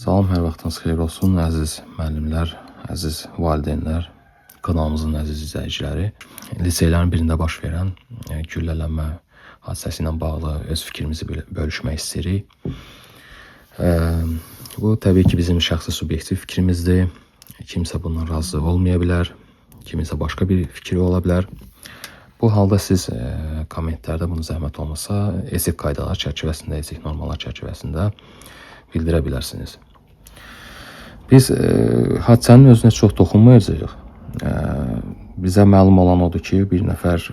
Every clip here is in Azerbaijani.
Salam, hər vaxtınız xeyir olsun, əziz müəllimlər, əziz valideynlər, kanalımızın əziz izləyiciləri. Liseylərin birində baş verən güllələnmə hadisəsi ilə bağlı öz fikrimizi bölüşmək istəyirik. Bu təbii ki, bizim şəxsi subyektiv fikrimizdir. Kimsə bundan razı olmaya bilər, kiminsə başqa bir fikri ola bilər. Bu halda siz kommentlərdə bunu zəhmət olmasa etik qaydalar çərçivəsində, etik normalar çərçivəsində bildirə bilərsiniz. Biz hadisənin özünə çox toxunmayacağıq. Bizə məlum olan odur ki, bir nəfər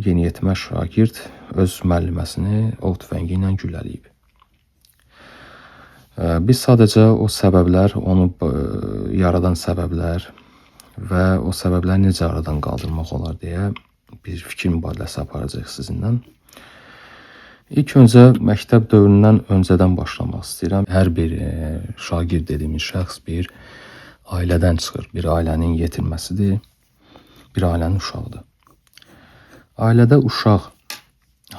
yeniyetmə şagird öz müəlliməsini ov tüfəngi ilə güllələyib. Biz sadəcə o səbəblər, onu yaradan səbəblər və o səbəbləri necə aradan qaldırmaq olar deyə bir fikir mübadiləsi aparacağıq sizinlə. İlk öncə məktəb dövründən öncədən başlamaq istəyirəm. Hər bir şagird dediyimiz şəxs bir ailədən çıxır. Bir ailənin yetirməsidir, bir ailənin uşağıdır. Ailədə uşaq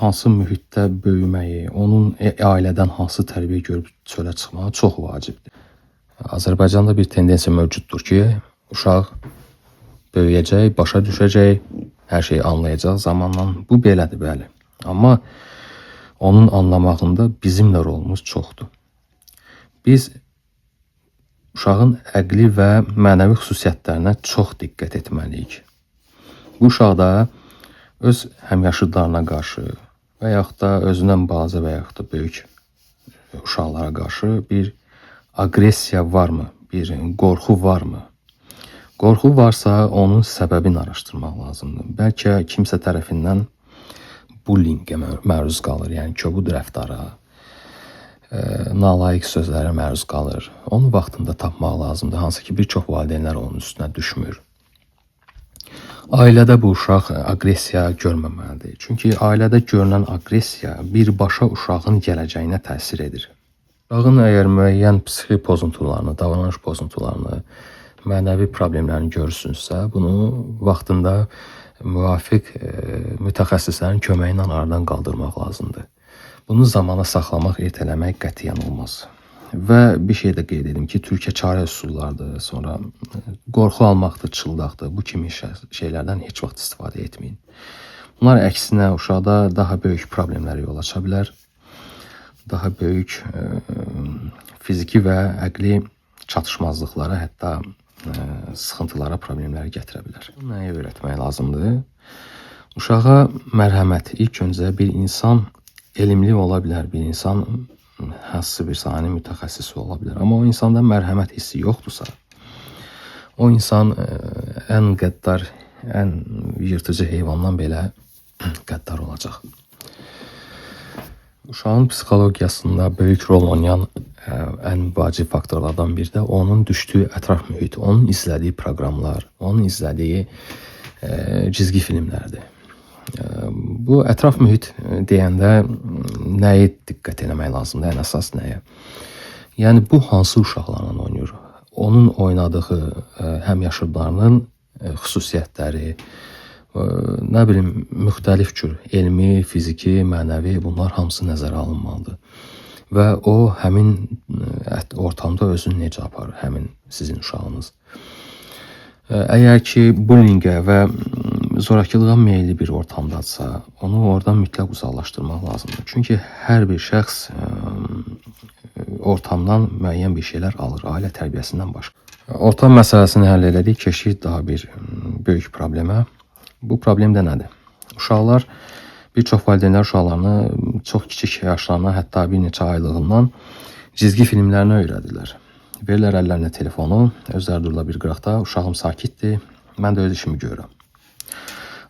hansı mühitdə böyüməyi, onun ailədən hansı tərbiyə görüb çölə çıxmağı çox vacibdir. Azərbaycanda bir tendensiya mövcuddur ki, uşaq böyüyəcək, başa düşəcək, hər şeyi anlayacaq zamanla. Bu belədir, bəli. Amma onun anlamağında bizim də rolumuz çoxdur. Biz uşağın əqli və mənəvi xüsusiyyətlərinə çox diqqət etməliyik. Bu uşaqda öz həmyaşıdlarına qarşı və yaxud da özündən balaca və yaxud da böyük uşaqlara qarşı bir aqressiya varmı, bir qorxu varmı? Qorxu varsa onun səbəbini araşdırmaq lazımdır. Bəlkə kimsə tərəfindən bullyingə məruz qalır, yəni kobud rəftara, nalayiq sözlərə məruz qalır. Onu vaxtında tapmaq lazımdır, hansı ki bir çox valideynlər onun üstünə düşmür. Ailədə bu uşaq aqressiya görməməlidir. Çünki ailədə görünən aqressiya birbaşa uşağın gələcəyinə təsir edir. Uşağın əgər müəyyən psixi pozuntularını, davranış pozuntularını, mənəvi problemlərini görürsünüzsə, bunu vaxtında müvafiq mütəxəssislərin köməyi ilə aradan qaldırmaq lazımdır. Bunu zamana saxlamaq, ertələmək qətiyyən olmaz. Və bir şey də qeyd edim ki, Türkiyə çarə üsullardır, sonra qorxu almaqdır, çıldaqdır. Bu kimi şeylərdən heç vaxt istifadə etməyin. Bunlar əksinə uşaqda daha böyük problemlərə yol aça bilər. Daha böyük fiziki və əqli çatışmazlıqlara, hətta sıxıntılara, problemlərə gətirə bilər. Nəyi öyrətmək lazımdır? Uşağa mərhəmət. İlk öncə bir insan elmli ola bilər, bir insan hansısa bir sahənin mütəxəssisi ola bilər. Amma o insanda mərhəmət hissi yoxdursa, o insan ən qəddar, ən yırtıcı heyvandan belə qəddar olacaq. Uşağın psixologiyasında böyük rol oynayan ən vacib faktorlardan biri də onun düşdüyü ətraf mühit, onun izlədiyi proqramlar, onun izlədiyi cizgi filmlərdir. Bu ətraf mühit deyəndə nəyi diqqət eləmək lazımdır, ən əsas nəyə? Yəni bu hansı uşaqlarla oynayır? Onun oynadığı həmyaşıdlarının xüsusiyyətləri, nə bilim müxtəlif cür elmi, fiziki, mənəvi bunlar hamısı nəzərə alınmalıdır. Və o həmin ortamda özünü necə aparır, həmin sizin uşağınız. Əgər ki bullyingə və zorakılığa meyilli bir ortamdadırsa, onu oradan mütləq uzaqlaşdırmaq lazımdır. Çünki hər bir şəxs ortamdan müəyyən bir şeylər alır, ailə tərbiyəsindən başqa. Ortam məsələsini həll elədik, keçdik daha bir böyük problemə. Bu problem də nədir? Uşaqlar, bir çox valideynlər uşaqlarını çox kiçik yaşlarına, hətta bir neçə aylığından cizgi filmlərini öyrədirlər. Verirlər əllərinə telefonu, özləri dururlar bir qıraqda, uşağım sakitdir, mən də öz işimi görürəm.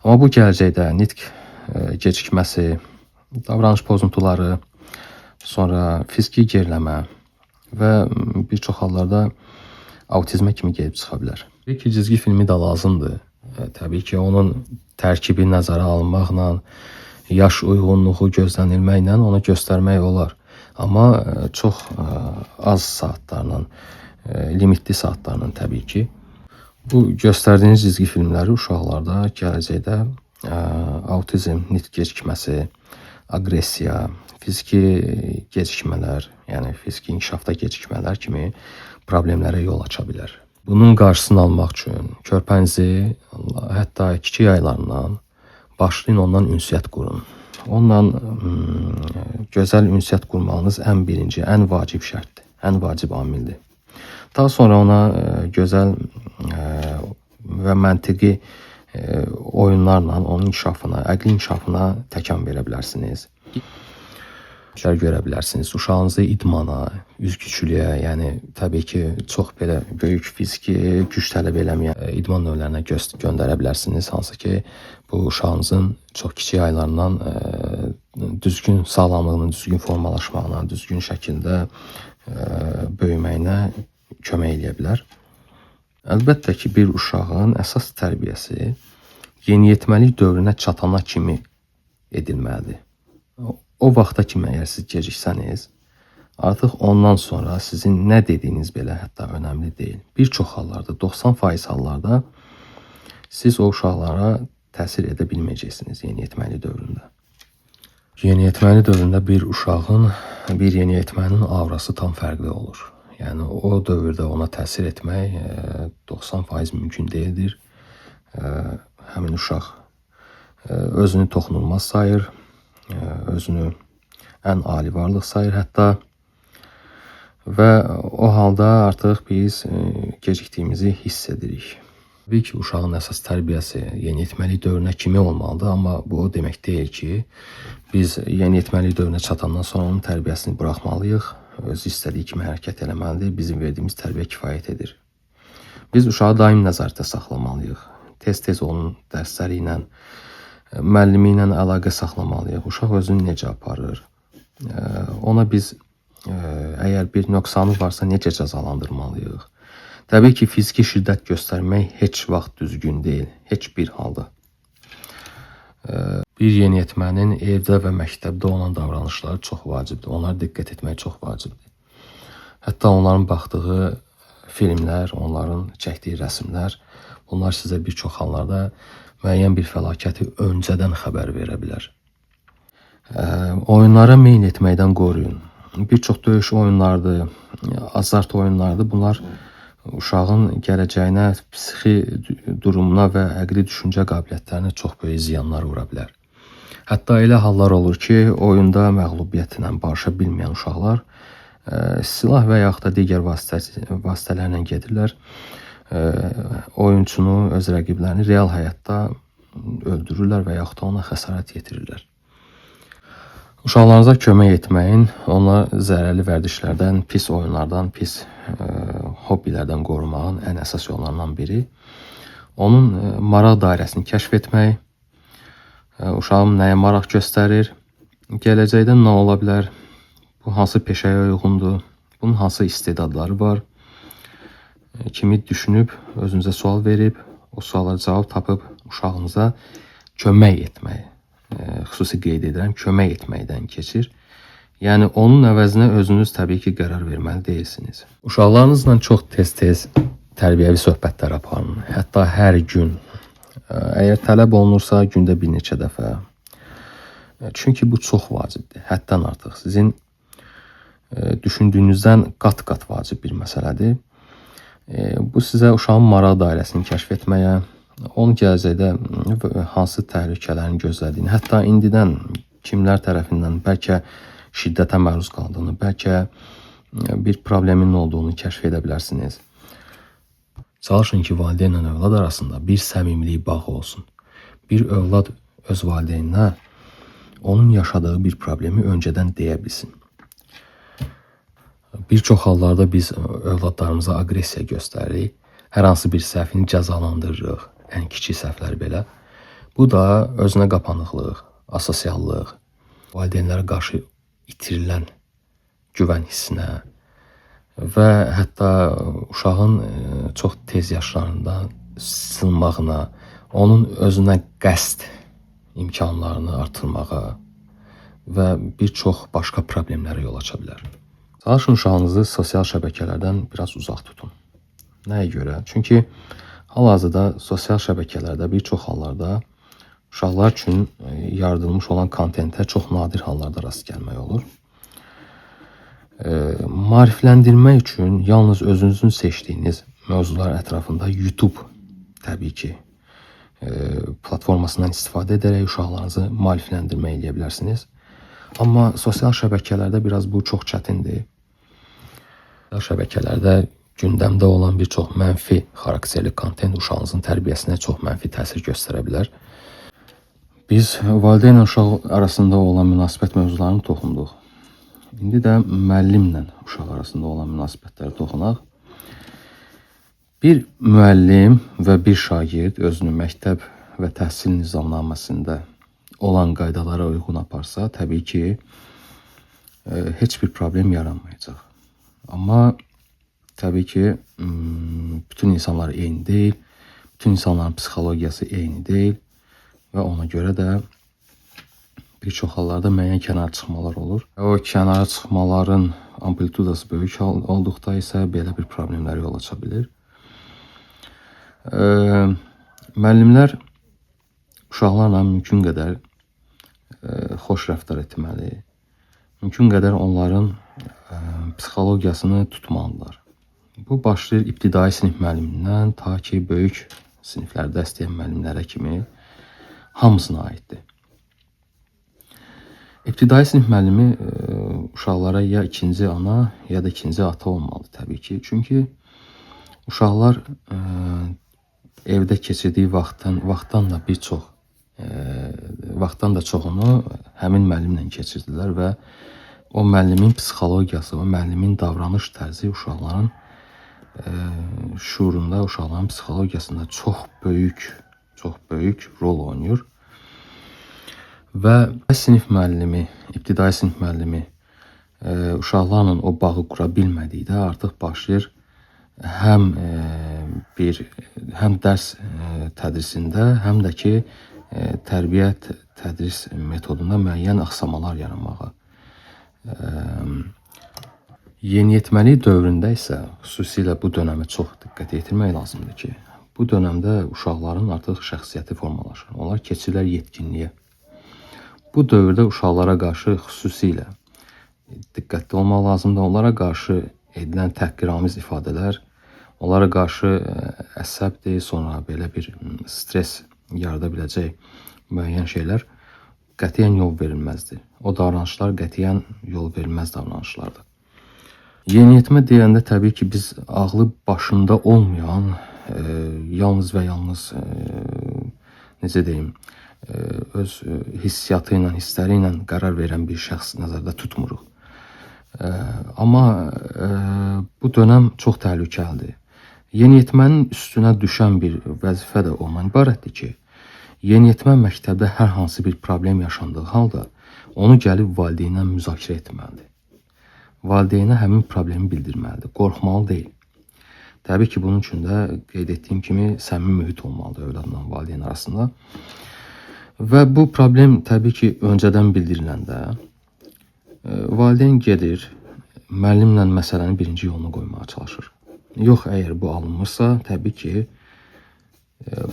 Amma bu gələcəkdə nitq gecikməsi, davranış pozuntuları, sonra fiziki geriləmə və bir çox hallarda autizmə kimi gəlib çıxa bilər. Təbii ki, cizgi filmi də lazımdır. Təbii ki, onun tərkibi nəzərə alınmaqla, yaş uyğunluğu gözlənilməklə onu göstərmək olar. Amma çox az saatlarla, limitli saatlarla təbii ki. Bu göstərdiyiniz cizgi filmləri uşaqlarda gələcəkdə autizm, nitq gecikməsi, aqressiya, fiziki gecikmələr, yəni fiziki inkişafda gecikmələr kimi problemlərə yol aça bilər. Bunun qarşısını almaq üçün körpənizi hətta kiçik aylarından başlayın ondan ünsiyyət qurun. Onunla gözəl ünsiyyət qurmağınız ən birinci, ən vacib şərtdir, ən vacib amildir. Daha sonra ona gözəl və məntiqi oyunlarla onun inkişafına, əqli inkişafına təkan verə bilərsiniz. İşlər görə bilərsiniz. Uşağınızı idmana, üzgüçülüyə, yəni təbii ki, çox belə böyük fiziki güc tələb eləməyən idman növlərinə göndərə bilərsiniz. Hansı ki, bu uşağınızın çox kiçik aylarından düzgün sağlamlığının düzgün formalaşmağına, düzgün şəkildə böyüməyinə kömək eləyə bilər. Əlbəttə ki, bir uşağın əsas tərbiyəsi yeniyetməlik dövrünə çatana kimi edilməlidir. O vaxta kimi əgər siz geciksəniz, artıq ondan sonra sizin nə dediyiniz belə hətta önəmli deyil. Bir çox hallarda, 90% hallarda siz o uşaqlara təsir edə bilməyəcəksiniz yeniyetməlik dövründə. Yeniyetməlik dövründə bir uşağın, bir yeniyetmənin aurası tam fərqli olur. Yəni o dövrdə ona təsir etmək 90% mümkün deyildir. Həmin uşaq özünü toxunulmaz sayır, özünü ən ali varlıq sayır hətta və o halda artıq biz gecikdiyimizi hiss edirik. Təbii ki, uşağın əsas tərbiyəsi yeniyetməlik dövrünə kimi olmalıdır, amma bu o demək deyil ki, biz yeniyetməlik dövrünə çatandan sonra onun tərbiyəsini buraxmalıyıq, özü istədiyi kimi hərəkət eləməlidir, bizim verdiyimiz tərbiyə kifayət edir. Biz uşağı daim nəzarətdə saxlamalıyıq. Tez-tez onun dərsləri ilə, müəllimi ilə əlaqə saxlamalıyıq. Uşaq özünü necə aparır? Ona biz əgər bir nöqsanı varsa necə cəzalandırmalıyıq? Təbii ki, fiziki şiddət göstərmək heç vaxt düzgün deyil, heç bir halda. Bir yeniyetmənin evdə və məktəbdə olan davranışları çox vacibdir. Onlara diqqət etmək çox vacibdir. Hətta onların baxdığı filmlər, onların çəkdiyi rəsmlər, bunlar sizə bir çox hallarda müəyyən bir fəlakəti öncədən xəbər verə bilər. Oyunlara meyl etməkdən qoruyun. Bir çox döyüş oyunlarıdır, azart oyunlarıdır. Bunlar uşağın gələcəyinə, psixi durumuna və əqli düşüncə qabiliyyətlərinə çox böyük ziyanlar vura bilər. Hətta elə hallar olur ki, oyunda məğlubiyyətlə barışa bilməyən uşaqlar silah və yaxud da digər vasitələrlə gedirlər. Oyunçunu, öz rəqiblərini real həyatda öldürürlər və yaxud da ona xəsarət yetirirlər. Uşaqlarınıza kömək etməyin, onları zərərli vərdişlərdən, pis oyunlardan, pis hobbilərdən qorumağın ən əsas yollarından biri onun maraq dairəsini kəşf etmək, uşağım nəyə maraq göstərir, gələcəkdə nə ola bilər, bu hansı peşəyə uyğundur, bunun hansı istedadları var, kimi düşünüb, özünüzə sual verib, o suallara cavab tapıb uşağınıza kömək etmək, xüsusi qeyd edirəm, kömək etməkdən keçir. Yəni onun əvəzinə özünüz təbii ki, qərar verməli deyilsiniz. Uşaqlarınızla çox tez-tez tərbiyəvi söhbətlər aparın. Hətta hər gün. Əgər tələb olunursa, gündə bir neçə dəfə. Çünki bu çox vacibdir. Həddən artıq sizin düşündüyünüzdən qat-qat vacib bir məsələdir. Bu sizə uşağın maraq dairəsini kəşf etməyə, onun gələcəkdə hansı təhlükələrin gözlədiyini, hətta indidən kimlər tərəfindən bəlkə şiddətə məruz qaldığını, bəlkə bir problemin olduğunu kəşf edə bilərsiniz. Çalışın ki, valideynlə övlad arasında bir səmimilik bağı olsun. Bir övlad öz valideyninə onun yaşadığı bir problemi öncədən deyə bilsin. Bir çox hallarda biz övladlarımıza aqressiya göstəririk. Hər hansı bir səhvini cəzalandırırıq, ən kiçik səhvlər belə. Bu da özünə qapanıqlıq, asosiallıq, valideynlərə qarşı itirilən güvən hissinə və hətta uşağın çox tez yaşlarında sınmağına, onun özünə qəsd imkanlarını artırmağa və bir çox başqa problemlərə yol aça bilər. Çalışın uşağınızı sosial şəbəkələrdən biraz uzaq tutun. Nəyə görə? Çünki hal-hazırda sosial şəbəkələrdə bir çox hallarda Uşaqlar üçün yaradılmış olan kontentə çox nadir hallarda rast gəlmək olur. Maarifləndirmək üçün yalnız özünüzün seçdiyiniz mövzular ətrafında YouTube təbii ki, platformasından istifadə edərək uşaqlarınızı maarifləndirmə eləyə bilərsiniz. Amma sosial şəbəkələrdə biraz bu çox çətindir. Sosial şəbəkələrdə gündəmdə olan bir çox mənfi xarakterli kontent uşağınızın tərbiyəsinə çox mənfi təsir göstərə bilər. Biz valideynlə uşaq arasında olan münasibət mövzularını toxunduq. İndi də müəllimlə uşaq arasında olan münasibətlərə toxunaq. Bir müəllim və bir şagird özünü məktəb və təhsil nizamnaməsində olan qaydalara uyğun aparsa, təbii ki, heç bir problem yaranmayacaq. Amma təbii ki, bütün insanlar eyni deyil, bütün insanların psixologiyası eyni deyil və ona görə də bir çox hallarda müəyyən kənara çıxmalar olur. O kənara çıxmaların amplitudası böyük olduqda isə belə bir problemlərə yol aça bilir. Müəllimlər uşaqlarla mümkün qədər xoş rəftar etməli, mümkün qədər onların psixologiyasını tutmalıdırlar. Bu başlayır ibtidai sinif müəllimindən ta ki böyük siniflərdə istəyən müəllimlərə kimi hamısına aiddir. İbtidai sinif müəllimi uşaqlara ya ikinci ana, ya da ikinci ata olmalıdır təbii ki. Çünki uşaqlar evdə keçirdiyi vaxtdan da bir çox vaxtdan da çoxunu həmin müəllimlə keçirdilər və o müəllimin psixologiyası, o müəllimin davranış tərzi uşaqların şuurunda, uşaqların psixologiyasında çox böyük rol oynayır. Və sinif müəllimi, ibtidai sinif müəllimi uşaqlarla o bağı qura bilmədikdə artıq başlayır həm həm dərs tədrisində, həm də ki tərbiyə tədris metodunda müəyyən axsamalar yaranmağa. Yeniyetməlik dövründə isə xüsusilə bu dönəmə çox diqqət yetirmək lazımdır ki, bu dönəmdə uşaqların artıq şəxsiyyəti formalaşır. Onlar keçirlər yetkinliyə. Bu dövrdə uşaqlara qarşı xüsusilə diqqətli olmaq lazımdır. Onlara qarşı edilən təhqiramiz ifadələr, onlara qarşı əsəbdir, sonra belə bir stres yarada biləcək müəyyən şeylər qətiyyən yol verilməzdir. O davranışlar qətiyyən yol verilməz davranışlardır. Yeniyetmə deyəndə təbii ki, biz ağlı başında olmayan, yalnız və yalnız, necə deyim, öz hissiyatı ilə, hissləri ilə qərar verən bir şəxs nəzərdə tutmuruq. Amma bu dönəm çox təhlükəlidir. Yeniyetmənin üstünə düşən bir vəzifə də ondan ibarətdir ki, yeniyetmə məktəbdə hər hansı bir problem yaşandığı halda onu gəlib valideynlə müzakirə etməlidir. Valideynə həmin problemi bildirməlidir, qorxmalı deyil. Təbii ki, bunun üçün də qeyd etdiyim kimi səmimi mühit olmalıdır övladla valideyn arasında. Və bu problem təbii ki, öncədən bildiriləndə valideyn gedir, müəllimlə məsələni birinci yoluna qoymağa çalışır. Yox, əgər bu alınmırsa, təbii ki,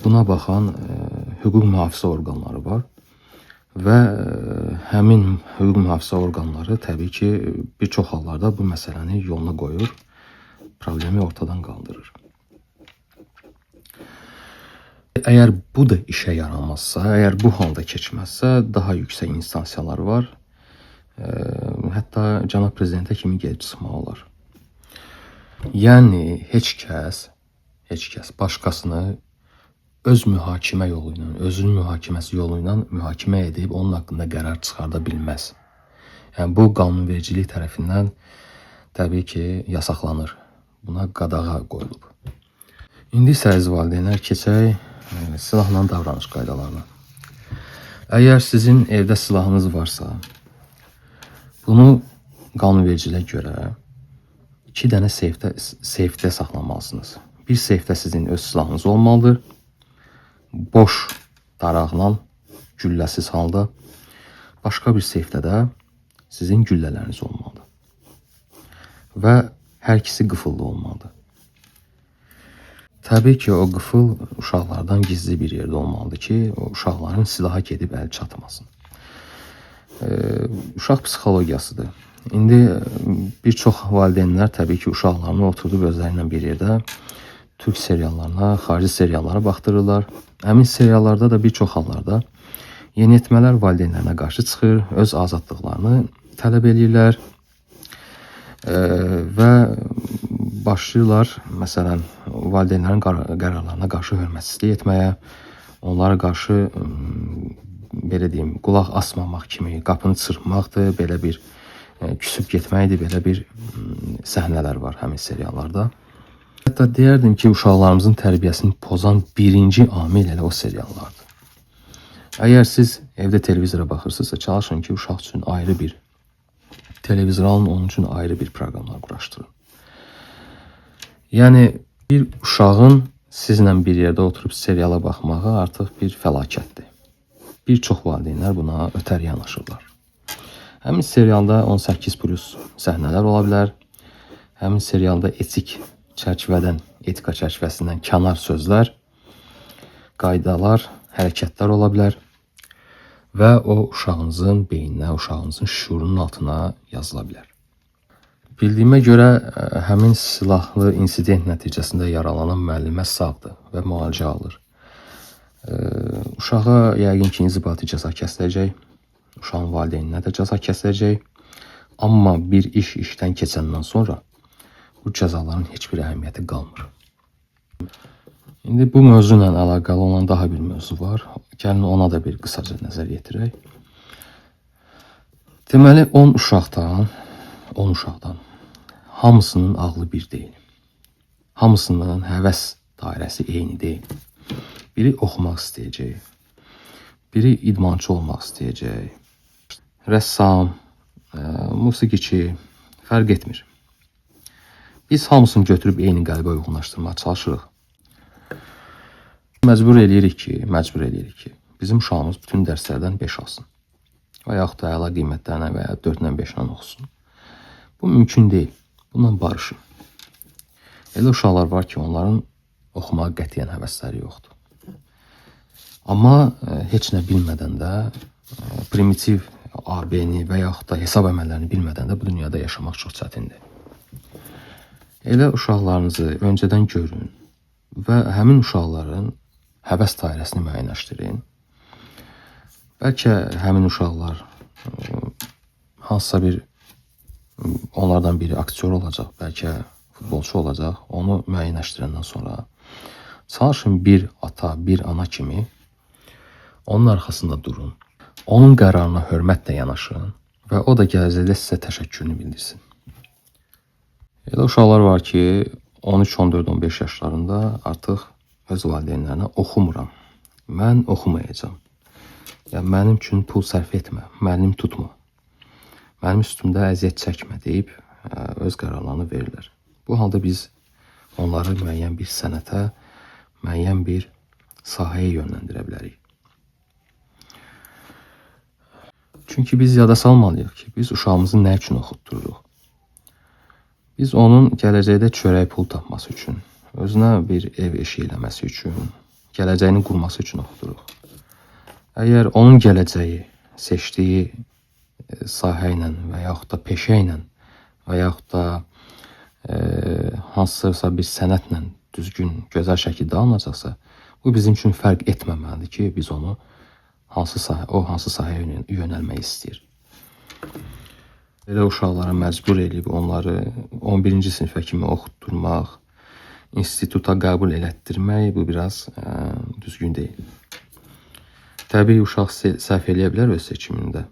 buna baxan hüquq mühafizə orqanları var və həmin hüquq mühafizə orqanları təbii ki, bir çox hallarda bu məsələni yoluna qoyur, problemi ortadan qaldırır. Əgər bu da işə yaramazsa, əgər bu halda keçməzsə, daha yüksək instansiyalar var. Hətta cənab prezidentə kimi gedib çıxmaq olar. Yəni heç kəs başqasını öz mühakimə yolu ilə, özünün mühakiməsi yolu ilə mühakimə edib onun haqqında qərar çıxarda bilməz. Yəni bu qanunvericilik tərəfindən təbii ki, yasaqlanır. Buna qadağa qoyulub. İndi isə əziz valideynlər keçək silahla davranış qaydalarına. Əgər sizin evdə silahınız varsa, bunu qanunvericiliyə görə 2 dənə seyfdə saxlamalısınız. Bir seyfdə sizin öz silahınız olmalıdır. Boş daraqla, gülləsiz halda. Başqa bir seyfdə də sizin güllələriniz olmalıdır. Və hər ikisi qıfıllı olmalıdır. Təbii ki, o qıfıl uşaqlardan gizli bir yerdə olmalıdır ki, o uşaqların silaha gedib əl çatmasın. Uşaq psixologiyasıdır. İndi bir çox valideynlər təbii ki, uşaqlarını oturdub özləri ilə bir yerdə türk seriallarına, xarici seriallara baxdırırlar. Həmin seriallarda da bir çox hallarda yeniyetmələr valideynlərinə qarşı çıxır, öz azadlıqlarını tələb eləyirlər və başlayırlar, məsələn, valideynlərin qərarlarına qarşı hörmətsizlik etməyə, onlara qarşı belə deyim, qulaq asmamaq kimi qapını çırpmaqdır, belə bir küsüb getməkdir, belə bir səhnələr var həmin seriallarda. Hətta deyərdim ki, uşaqlarımızın tərbiyəsini pozan birinci amil elə o seriallardır. Əgər siz evdə televizora baxırsınızsa, çalışın ki, uşaq üçün ayrı bir televizor alın, onun üçün ayrı bir proqramlar quraşdırın. Yəni bir uşağın sizlə bir yerdə oturub seriala baxmağı artıq bir fəlakətdir. Bir çox valideynlər buna ötəri yanaşırlar. Həmin serialda 18+ səhnələr ola bilər. Həmin serialda etik çərçivədən, etika çərçivəsindən kənar sözlər, qaydalar, hərəkətlər ola bilər və o uşağınızın beyninə, uşağınızın şüurunun altına yazıla bilər. Bildiyimə görə həmin silahlı insident nəticəsində yaralanan müəllimə sağdır və müalicə alır. Uşağa yəqin ki, inzibati cəza kəsiləcək, uşağın valideyninə də cəza kəsiləcək. Amma bir iş işdən keçəndən sonra bu cəzaların heç bir əhəmiyyəti qalmır. İndi bu mövzu ilə əlaqəli olan daha bir mövzu var. Gəlin ona da bir qısaca nəzər yetirək. Deməli 10 uşaqdan hamısının ağlı bir deyil. Hamısının həvəs dairəsi eyni deyil. Biri oxumaq istəyəcək, biri idmançı olmaq istəyəcək, rəssam, musiqiçi, fərq etmir. Biz hamısını götürüb eyni qəlbə uyğunlaşdırmağa çalışırıq. Məcbur eləyirik ki, bizim uşağımız bütün dərslərdən 5 alsın. Və yaxud da əla qiymətlərlə və ya 4-lə 5-lə oxusun. Bu mümkün deyil. Bununla barışın. Elə uşaqlar var ki, onların oxumağa qətiyyən həvəsləri yoxdur. Amma heç nə bilmədən də primitiv AB-ni və yaxud da hesab əməllərini bilmədən də bu dünyada yaşamaq çox çətindir. Elə uşaqlarınızı öncədən görün və həmin uşaqların həvəs dairəsini müəyyənləşdirin. Bəlkə həmin uşaqlar hansısa bir onlardan biri aktyor olacaq, bəlkə futbolçu olacaq. Onu müəyyənləşdirəndən sonra çalışın bir ata, bir ana kimi onun arxasında durun. Onun qərarına hörmətlə yanaşın və o da gələcəkdə sizə təşəkkürünü bildirsin. Elə uşaqlar var ki, 13, 14, 15 yaşlarında artıq öz valideynlərinə oxumuram. Mən oxumayacağam. Ya mənim üçün pul sərf etmə, müəllim tutma, mənim üstümdə əziyyət çəkmə deyib öz qərarlarını verirlər. Bu halda biz onları müəyyən bir sənətə, müəyyən bir sahəyə yönləndirə bilərik. Çünki biz yada salmalıyıq ki, biz uşağımızı nə üçün oxutdururuq? Biz onun gələcəkdə çörək pul tapması üçün, özünə bir ev eşiyi eləməsi üçün, gələcəyini qurması üçün oxuduruq. Əgər onun gələcəyi seçdiyi sahə ilə və yaxud da peşə ilə və yaxud da hansısa bir sənətlə düzgün, gözəl şəkildə alınacaqsa, bu bizim üçün fərq etməməlidir ki, biz onu hansı sahəyə yönəlmək istəyir. Elə uşaqlara məcbur eləyib onları 11-ci sinifə kimi oxutdurmaq, instituta qəbul elətdirmək bu biraz düzgün deyil. Təbii uşaq səhv eləyə bilər öz seçimində.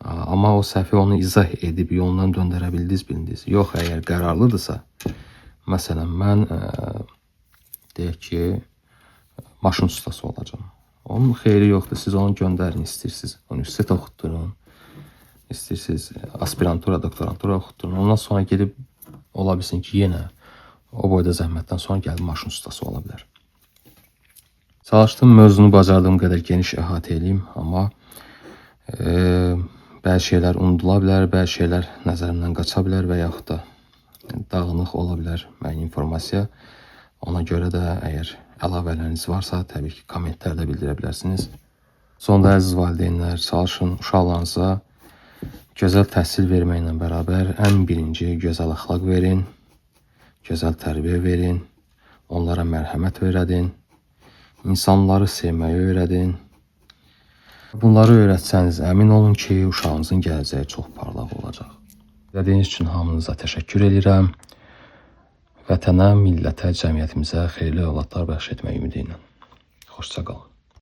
Amma o səhvi onu izah edib yolundan döndərə bildiniz, bildiniz. Yox, əgər qərarlıdırsa, məsələn, mən deyək ki, maşın ustası olacağam. Onun xeyri yoxdur. Siz onu göndərin, istəyirsiniz universitet oxutdurun, istəyirsiniz aspirantura, doktorantura oxutdurun. Ondan sonra gedib ola bilsin ki, yenə o boyda zəhmətdən sonra gəlib maşın ustası ola bilər. Çalışdım mövzunu bacardığım qədər geniş əhatə eləyim, amma bəzi şeylər unudula bilər, bəzi şeylər nəzərimdən qaça bilər və yaxud da dağınıq ola bilər müəyyən informasiya. Ona görə də əgər əlavələriniz varsa, təbii ki, kommentlərdə bildirə bilərsiniz. Sonda əziz valideynlər, çalışın uşaqlarınıza gözəl təhsil verməklə bərabər ən birinci gözəl əxlaq verin, gözəl tərbiyə verin, onlara mərhəmət öyrədin, insanları sevməyi öyrədin. Bunları öyrətsəniz əmin olun ki, uşağınızın gələcəyi çox parlaq olacaq. İzlədiyiniz üçün hamınıza təşəkkür edirəm. Vətənə, millətə, cəmiyyətimizə xeyirli övladlar bəxş etmək ümidi ilə. Xoşça qalın.